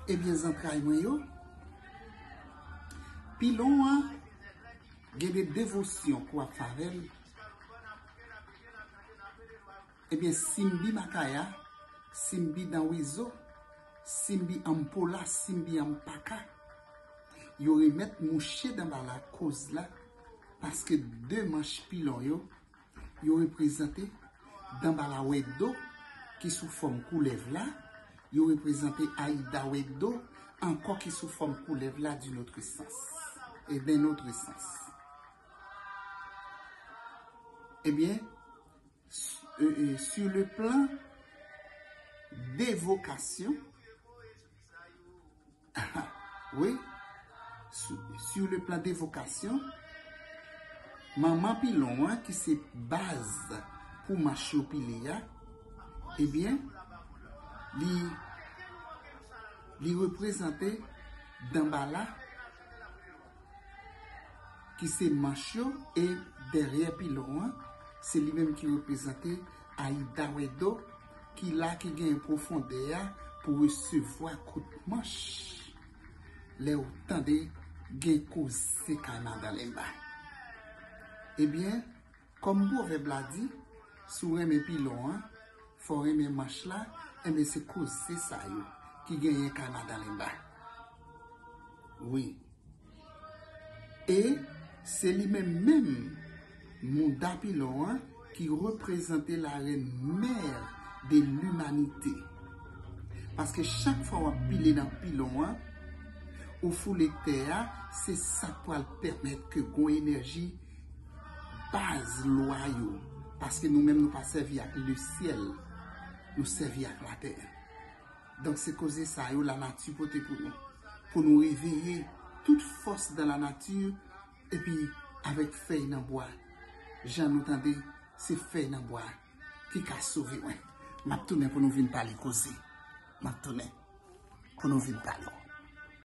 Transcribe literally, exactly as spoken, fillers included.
Ebyen, zantray mwen yo, pilon an gen de devosyon pou ap fè avè l. Ebyen, Simbi Makaya, Simbi Danwizo, Simbi Ampola, Simbi Ampaka, yo remèt mouche Danbala koz la, paske de manch pilon yo, yo reprezante Danbala Wèdo ki sou fòm koulèv la, yo reprezante Aida Wèdo ankò ki sou fòm koulèv la d'une autre sens, et d'un autre sens. Ebyen, euh, euh, sur le plan d'évocation, wi, sur, sur le plan d'évocation, manman pilon an ki se baz pou manch yo pile a, ebyen, li, li reprezante Danbala ki se manch yo, e dèyè pilon an, se li menm ki reprezante Aida Wèdo, ki la, ki gen pwofondè a pou resevwa kout manch. Lè w tande gen koze kay Madan Lenba. Ebyen, kòm pwovèb la di, si w renmen pilon an, fò w renmen manch la, enben se koze sa yo ki genyen kay Madan Lenba. Wi. E se li menm menm, mouda pilon an, ki reprezante la reine mère de l'humanité. Paske chak fwa w ap pile nan pilon an, ou foule tè a, se sa k pral pèmèt ke gon enèji baz lwa yo. Paske nou menm nou pa sèvi ak lesyèl, nou sèvi ak latè. Donk se koze sa yo lanati pote pou nou. Pou nou reveye tout fòs dan lanati, epi avèk fèy nan bwa. Jan nou tande, se fèy nan bwa ki ka sove mwen. M ap tounen pou nou vin pale koze. M ap tounen pou nou vin pale.